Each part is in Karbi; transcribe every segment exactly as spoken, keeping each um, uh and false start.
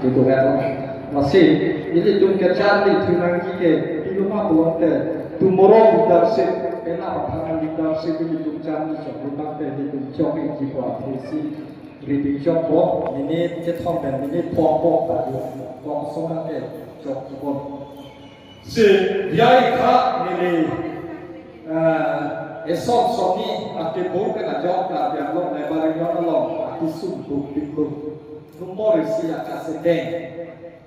Kedo-et lo. Lasi ilitum kecharli thunangji ke pilo ma pulote, tomorrow leadership, penang aphan leadership ilitum charli chok pulote ilitum chok-ikji pu athesi reading chokpo, minute kethom pen minute phongo pu adu kosonke chokpo. Si biai kha neli, eh, eson soni akebor pen ajok Karbi Anglong Labour Union along akesung duk duk. Number isi akasedeng.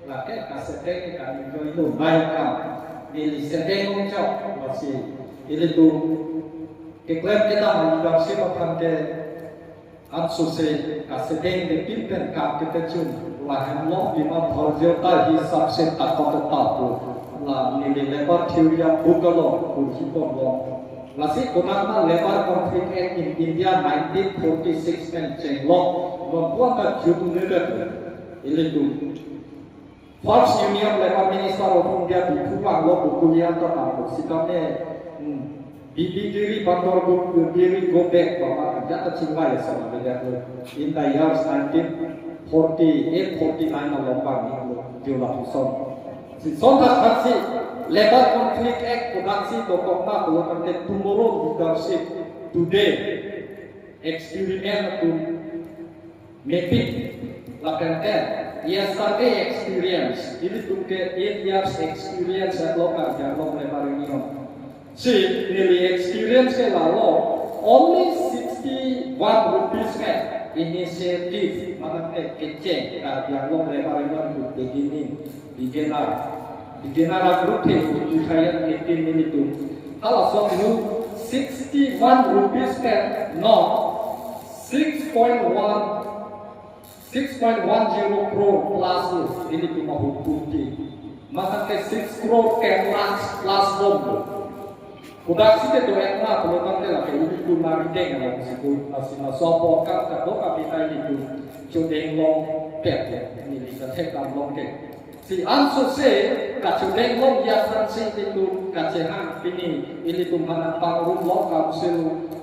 Lake kasedeng ke kami join lo, bai akam. Neli sedeng ong chok, lasi ilitum keklem kedam leadership aphan ke ansose kasedeng de pin pen kam kepechun. Lahenlo bima thorjeo ta hisap se takot ta pu. La neli labour theory a book along kurhi ponlo. Lasi konat ma Labour Conflict Act in India nineteen forty-six pen chenglo. Lo puan ta jut ne det. Ilitum First Union Labour Minister of India, Biphu Bhanglo, Bukuli anta tangko. Sitame, hmm, Bibi Giri Bandar Go, Giri go back, baba, jata chingvai sama beda ko. In the years nineteen forty-eight forty-nine along bang ni ko, jula puson. Si son thak thak si, Labour Conflict Act kodak si dokok ma ko tangte tomorrow leadership today experiment to mapping, lapen ke yesterday experience, ilitum ke eight years experience at lo Karbi Anglong Labour Union. Si neli experience ke lalo, only sixty-one rupees ke initiative, mane ke kecheng Karbi Anglong Labour Union to beginning, beginner, beginner a group ke two thousand eighteen nelitum. Halaso nu sixty-one rupees ke no six point one, six point one zero crore plus lo, ilitum ahut putih. Maka ke six crore ke plus, plus bom lo. Kodak si kedo-et ma pulo tangte lake ilitum narideng along si ko, lasi laso apor ka kedo ka bita ilitum chodeng long pet ya, neli kathek dam long ke. Si ansose kachudeng longji aphan si ilitum kachehang pini ilitum aphan nangpangrumlo, council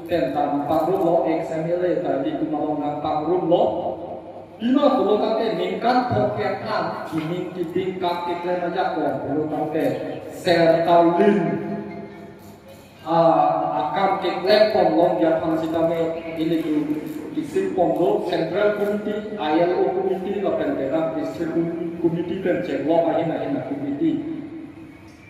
pen ta nangpangrumlo, ex M L A ta ilitum along nangpangrumlo. Pima pulo tangte ningkan phongkep an kining kiping kam keklem ajakong pulo tangte ser ta lin, ah, akam keklem pon longji aphan sitame ilitum kisip ponlo, Central Committee, I L O Committee, lapen kedam District Committee pen chenglo ahin ahin a committee.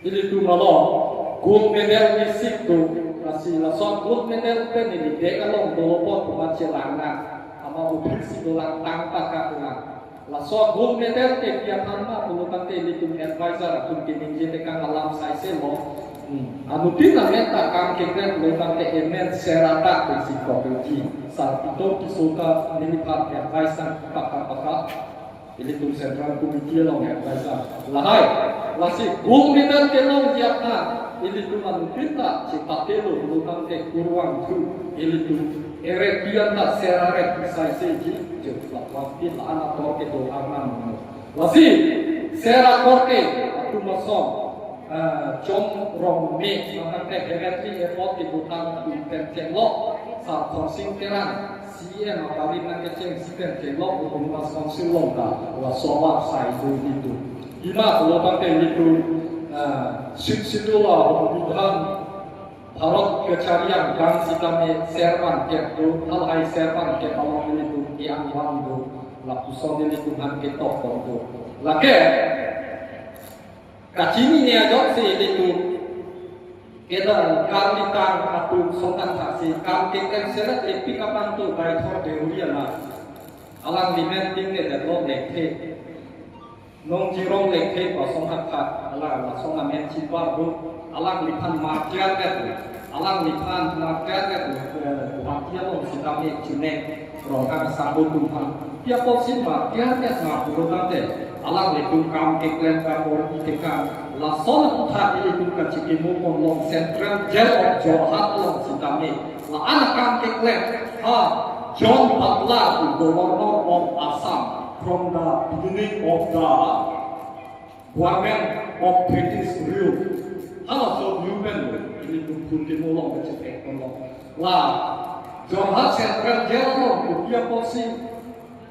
Ilitum along gold medal isi do, lasi laso gold medal pen ili bag along dolo pon pu ma chelang nang, ama office si dolang tang ta ka dolang. Laso gold medal ke pi aphan ma pulo tangte ilitum advisor atum keningje tekang alam saise lo. Hmm. Anuttin amen ta kam keklem pulo tangte amen seradak pensi kopeji. Sarpito Tisso ta neliphan advice nang paka paka. Ilitum Central Committee along advisor. Lahai, lasi gold medal kelongji aphan ilitum anuttin ta chepatelo pulo tangte kurvangthu ilitum eret pi an ta seraret saise ji, je lapu-an ti la-an ator kedo arnam. Lasi sera korte atum ason, ah, John Rongme, mane ke Heavenly Airport kedotang atum pen chenglo, Sar Khorsing Terang, C E M abarim nangkechengsi pen chenglo, Autonomous Council along ta laso alam sai do ilitum. Pima pulo tangte ilitum, ah, Sixth Schedule a Songbidhan Bharat kechari angdeng sitame ser bangkep do, halahai ser bangkep along ilitum ke-angvang do, lapuson ilitum aphan ketok pon do. Lake kachinine ajoksi ilitum kedam karlitang atum songkan thaksi kam keklem selet lepik aphan to Gaithor Deuri alang. Alangli men tingne detlo lekthe. Nong Jirong lekthe pu ason thakthak, alang lason amen chipar do, alangliphan martyr vet lo, alangliphan martyr vet lo, eh, Guwahati along sitame chine Ronghang Sabo atum aphan. Pi apotsi martyr vet ma pulo tangte, alanglitum kam keklem kam ordi tekang, lason aputhak ilitum kachikimo ponlong Central Jail of Jorhat along sitame, la-an akam keklem, ha, John Butler, the governor of Assam, from the beginning of the government of British rule. Halaso rule pen lo, ilitum phun kimo along kachepek ponlong. La, Jorhat Central Jail along, kopi apotsi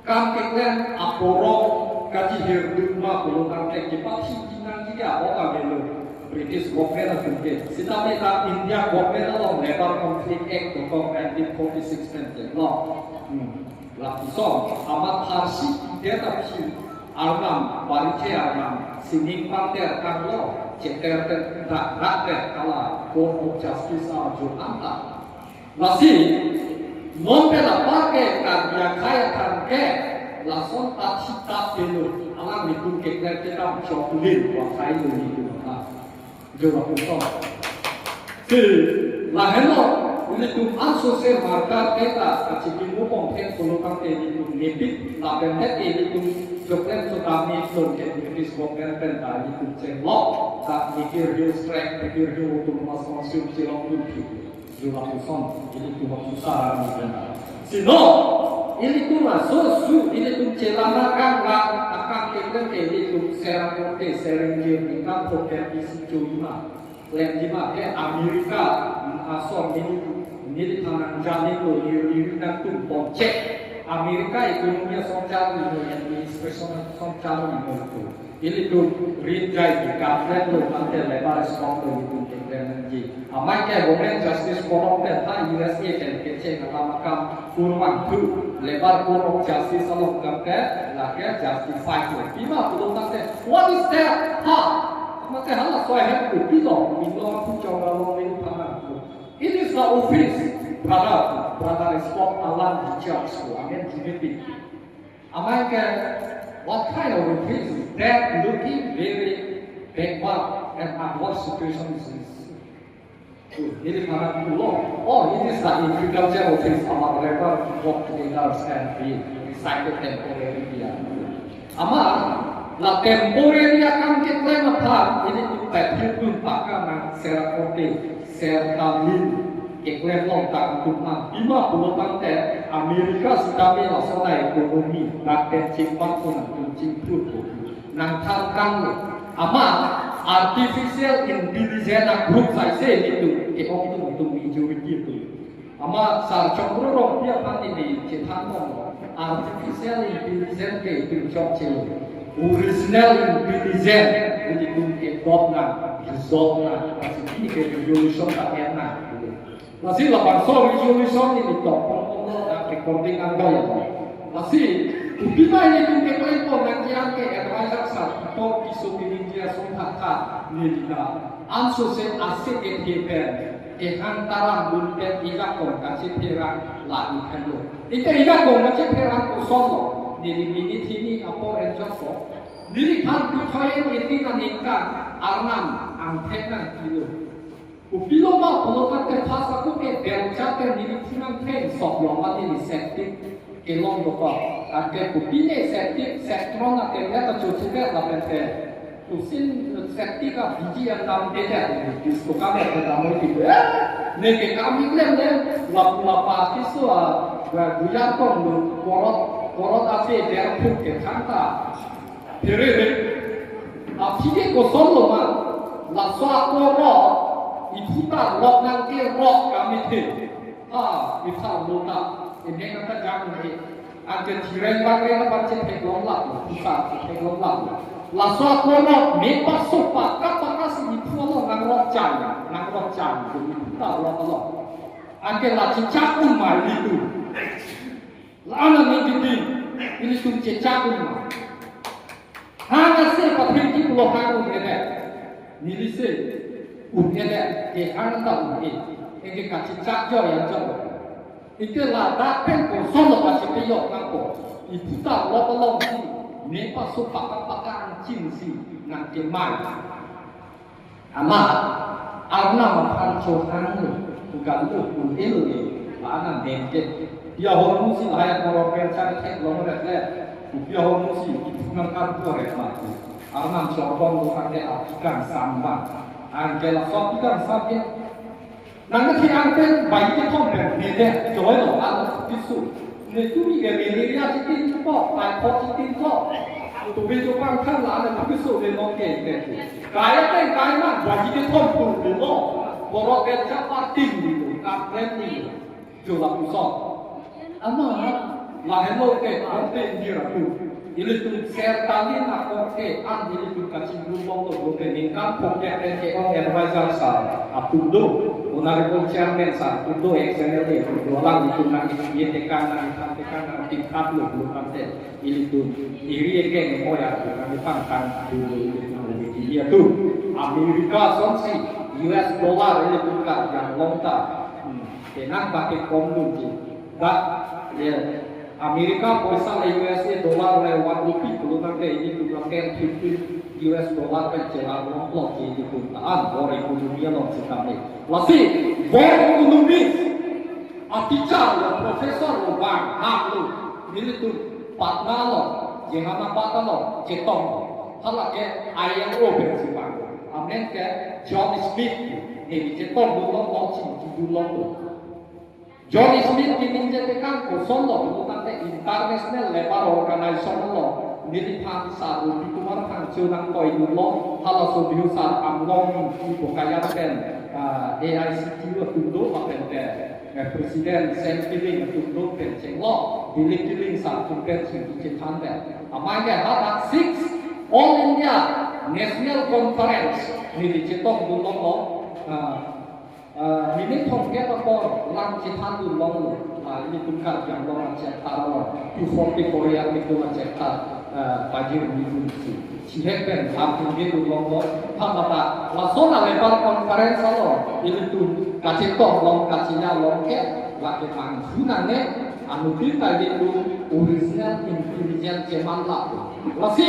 kam keklem aporong Kaji hirdun ma pulo tangte kepathi nangji ke abang avelo British government atum ke. Sitame ta India government along Labour Conflict Act dokok nineteen forty-six pen ke lo. Hmm. Lapuson amat Pharsi idet aphi Arnam, Barithe Arnam, sining pangter kanglo, cheter ter dak dak ter kala Court of Justice arju anta. Lasi, non pen apar ke Karbi akhei aphan ke, lason ta thik ta pelo, alanglitum keklem kedam choklim, wa khai lo nelitum aphan. Jo lapuson. Si, lahenlo, nelitum an social marker ke ta, kachiki mu pong pen solo tang ke nelitum nepik, lapen ke nelitum choklem so ta ni so ke British government pen ta nelitum chenglo, ta nelitum hill tract, nelitum autonomous council chilong pun thik. Ju lapuson, ilitum apusa ni benda. Sino, ilitum aso su, ilitum chelana kang lang, akang keklem ke ilitum serang kote, serang jir, ningkan kote, isi chui ma. Klem di ma, ke Amerika, aso neli, neli thanang jani lo, neli, neli nang tum pon cek. Amerika ekonomi ason jani lo, administration ason jani lo tu. Ilitum rin jai di kaprek lo tangte lebar strong lo ilitum keklem nangji. Amai ke Women Justice Forum pen ha U S A pen kecheng alam akam kurvangthu lebar Court of Justice along tangte lake justify lo. Pima pulo tangte, what is that? Ha! Mate hala soi hem tu pilo, milo aku chong along ni panang tu. It is the office, brother, brother is called Alan Richards, amen, Trinity. Amai ke, what kind of a place is that looking very backward and adverse situation is this? Neli mana pulo, oh, it is the agriculture office, our labor work leaders can be recycled temporarily. Ama, la temporary akam keklem aphan, nelitum ta thirpun paka nang sera kote, ser tamin, keklem long tang tum an. Pima pulo tangte Amerika sitame lason a-ekonomi, dak pen chingpang ko nangtum chingthur ko. Nangthan kanglo. Ama artificial intelligence a-group saise nelitum, ke-ong tum tum majority tum. Ama Sar Chongro Rongpi aphan neli chethan bom. Artificial intelligence ke itum chokche. Original intelligence nelitum ke dot na, result na, lasi ke resolution ta en na. Lasi labangso resolution neli tok pon pon lo, recording an gaya lo. Lasi, kopi ma nelitum keklem pon nangji an ke advisor sar, tok iso ke India song tha tha neli na. Anso se ase ke the pen, kehang taram dun pen ijak kong kachepherang la ikan lo. Ite ijak kong kachepherang koson lo, neli minute hini apor enjok ko. Neliphan two thousand eighteen aningkan Arnam angthek nangpilo. Kopilo ma pulo tangte phasa ko ke belcha pen neli phu nangthek sok lo ma neli septic kelong dokok. Anke kopine septic, septron ateng ya ta chochebe lapen te. Kusin septic a biji an dam de de, disko kame ke dam oi di. Ne ke kami klem le, lapu lapa kiso a, ga guya tong lo, korot, korot ape der phuk ke thangta. Pherere, aphi ke koson lo ma, laso ako rok, iphuta rok nangkerok kami the. Ha, iphuta rok ta, ini kata jang ni. Anke thireng bangreng aphan chetheklong lap lo, iphuta chetheklong lap lo. Laso ako rok, me paso paka paka si iphu along nangrok chang, nangrok chang, iphuta rok along. Anke la chechak un ma ilitum. La-an aning kiti, ilitum chechak un ma. Hang ase pathin kipulo hang un-edet. Neli se un-edet, ke hang ta un-e. Anke kachechak jo yang jo. Ike ladak pen koson lo kachepejok nangpo. Iphuta rok along si, me paso paka paka angchin si nangkemai. Ama, Arnam aphan chohang lo, tukang lo, un-e lo ni, la-an aning ke. Pia hormu si lahai korok pen chang theklong ret le, pia hormu si, itum nangkar ko ret ma tu. Arnam chorbong lo kake apikang samba. Anke laso apikang samba. Nang ke ang pen bai kethom pen, ne de, joy lo, ang kisu. Ne tu ni ke malaria chitin ko, typhoid chitin ko. Tu be jo pang khan la, ang kisu ne no ke ke. Kaya pen kaya ma, bai kethom pun tu lo. Korok ke chapa tin ni lo, ka pen ni lo. Jo lapuson. Ama, lahenlo ke, ang pen ni ra tu. Ilitum Sertalin akorte an ilitum kachingrum bom lo, lo ke ningkan phongkep pen ke-ong advisor sar atum do, honorable chairman sar atum do, ex M L A atum do, alanglitum nangketekang, nangkethan tekang, nangkepithat lo, lo tangte ilitum iri ekeng moya atum nangkepangtang atum lo, ilitum ri media atum. America asonsi U S dollar ilitum Karbi Anglong ta, hmm, penang bak kekom dunji. Dak, ya, America poisa le U S A dollar le one rupee pulo tangte ilitum la ten fifteen U S dollar pen chelang longlo ke ilitum ta-an world economy along sitame. Lasi world economy a-teacher lo, professor lo, bang ham lo, nelitum Patna lo, Jehanabad lo, chetong lo. Hala ke I L O pen si bang. Amen ke John Smith, neli chetong lo, lo, lo, chingki lo, lo. John Smith ke ningje tekang koson lo, pulo tangte International Labour Organization lo, neliphan sar Roti Kumar Phangcho nangtoidunlo, halaso bihu sar Anglong Ingti Bokajan pen, ah, A I C T U atum do, lapen ke, eh, President Sam Killing atum do pen chenglo, Billy Killing sar atum pen chingki chethan pen. Amei ke hadak six All India National Conference neli chetongdunlo, ah, Ah, minute thomkep apor lang chethandun longlo. Ah, ilitum Karbi Anglong a-chapter lo, two forty-four yang ilitum a-chapter, ah, pajirnidunsi. Chihek pen lam tingdedun longlo. Tha mata lason a-labour conference lo, ilitum kachetong long, kacheja long ke, lake panghu nangne, anuttin ta ilitum original intelligence cheman lapu. Lasi,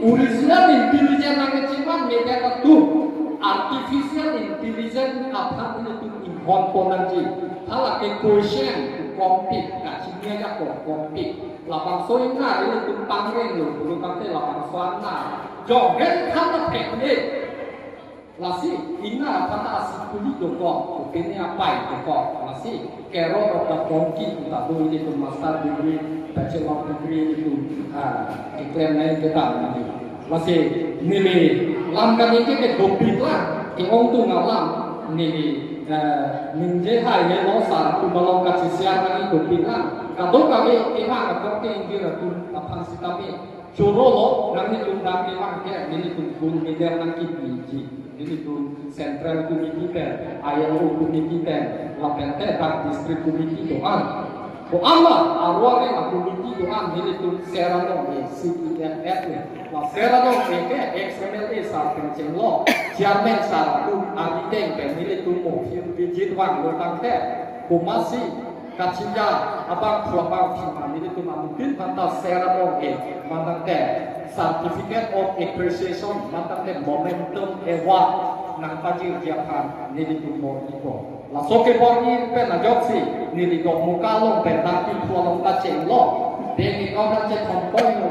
original intelligence nangkecheman media atum, artificial intelligence aphan ilitum inghon pon nangji. Hala ke question kompik, kachini aja ko kompik. Labangso ingnar ilitum pangreng lo, pulo tangte labangso ingnar. Jonghen than na pekne. Lasi, ingnar aphan ta asipuli dokok, kopine apai dokok. Lasi, carrot of the donkey, kita do ilitum master degree, bachelor degree ilitum, ah, keklem nai kita nai. Lasi, neli lam kaningje ke dopik lang, ke-ongdung alam, neli, eh, ningje hai ne lo sar atum along kachisiar nangji dopik lang. Kadokave kemang akorte ingjir atum aphan sitame choro lo, nanglitum dam kemang ke, nelitum full media nangkipiji. Nelitum Central Committee pen, I L O Committee pen, lapen te dak District Committee do-an. Ko-an la, arware a-committee do-an, nelitum Ser Anong e, C E F F e. La Ser Anong e ke, ex M L A sar pen chenglo, chairman sar atum, arideng pen, nelitum mo field visit vanglo tangte, komatsi, kachingja abangphu abangphi ma nelitum anuttin aphanta Ser Anong e, mantangte Certificate of Appreciation, mantangte Momentum Award nangpajirji aphan nelitum bor-ipo. Laso kebor-i pen ajoksi neli Dokmoka along pen Dangpiphu along ta chenglo. Bank account ta chethom koilo.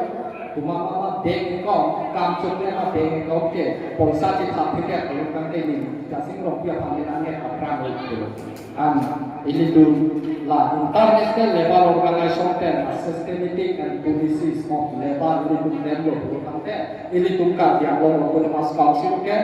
Komat ma bank account, kam chokle ma bank account ke poisa chethap phike, mantangte neli Kasing Rongpi aphan neli nangnek aphrang lo. An, ilitum la International Labour Organization pen a-systematic and policies of labour ilitum dem lo pulo tangte, ilitum Karbi Anglong Autonomous Council ke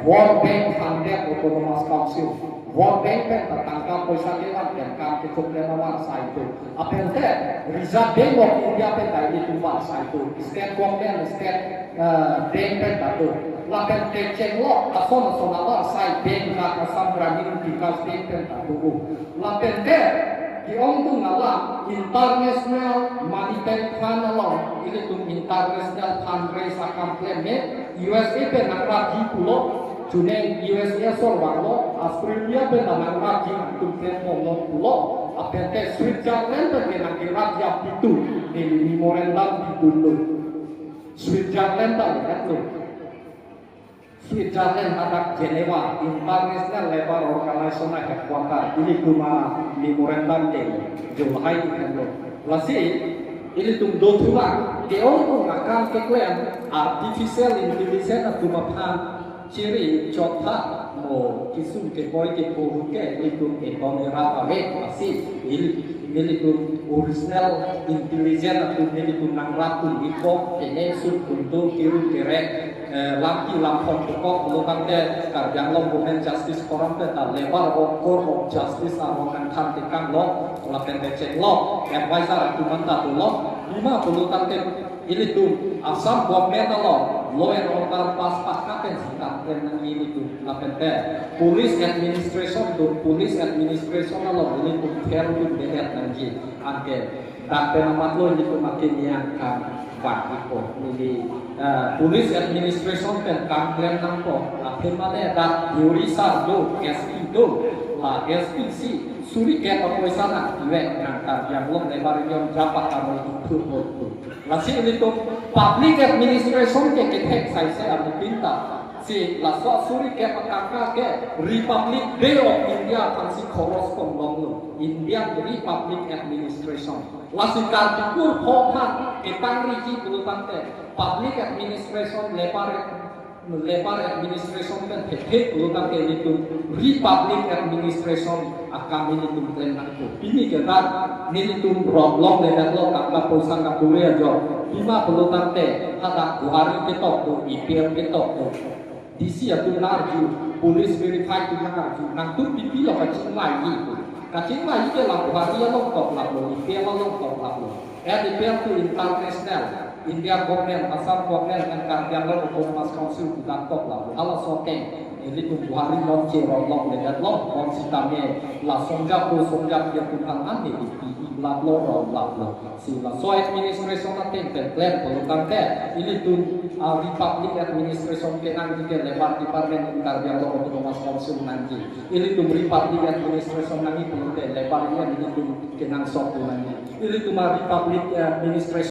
World Bank funded Autonomous Council. World Bank pen ta tangka poisa kelang pen kam kechokle ma vang sai do. Lapen te Reserve Bank of India pen ta ilitum vang sai do. State government, state, eh, bank pen ta do. Lapen te chenglo ason ason alar sai bank ta Assam Gramin Vikas Bank pen ta do. Lapen te ke-ongdung alam International Monetary Fund along, ilitum international fundraise akam klem me, U S A pen nangrapji pulo, chuneng U S A asor vanglo, Australia pen ta nangrapji nangtum klem bomlo pulo, lapen te Switzerland pen ke nangkerapji apitu, neli memorandum pidunlo. Switzerland ta le kan lo. Switzerland hadak Geneva, International Labour Organization a-headquarter, ilitum a-memorandum de, jo lahai ikan lo. Lasi, ilitum dothulang, ke-ongdung akam keklem, artificial intelligence atum aphan, chiri, chotha, mo, kisum keboi kepo ke, ilitum eton erap ave, lasi, ili-, ilitum original intelligence atum ilitum nangrap tun ipo, kene sum kuntu kiru kerek, eh, lampi lamphong pukok, pulo tangte Karbi Anglong Women Justice Forum pen ta Labour of Court of Justice arong nangthan tekang lo, lapen te chenglo, advisor atum anta dolo, lima pulo tangte Ilitum Assam government along law and order pass pakka pensi kam klem nangji ilitum, lapen te police administration do, police administration along ilitum thel dundedet nangji. Anke dak pen amatlo ilitum akimi angkang vang-ikpo. Neli, eh, police administration pen kam klem nangpo. Athe mane dak theory sar do, S P do, la S P si suri kep apoisa nangpivek nang Karbi Anglong Labour Union japa kamo itu thur. Lasi ilitum public administration ke kethek saise amutin ta. Si laso suri kep akaka ke Republic Day of India aphansi khoros ponlonglo, Indian Republic Administration. Lasi Karbi Kurpho aphan kepangriji pulo tangte public administration, labour, labour administration pen thekthe pulo tangte ilitum Republic Administration akam ilitum klem nangpo. Pini ke dak nelitum romlongledetlo, tangka poisa kapure ajo. Pima pulo tangte hadak Guwahati ketok do, E P F ketok do. D C atum nang-arju, police verify atum nang-arju, nangtum pipilo kachingvai-ji. Kachingvai-ji ke la Guwahati along toklaplo, E P F along toklaplo. And E P F to international, India government, Assam government, and Karbi Anglong Autonomous Council pu dak toklaplo. Halaso ke ilitum Guwahati along cheromlongledetlo, bonsitame la songjap do, songjap dia atum aphan an ne ipi iplaplo, romlaplo. Si laso administration ateng pen klem pulo tangte ilitum, ah, Republic Administration kenangji ke Labour Department in Karbi Anglong Autonomous Council nangji. Ilitum Republic Administration nangji pulote labour union ilitum kenangsot pu nangji. Ilitum a-Republic Administration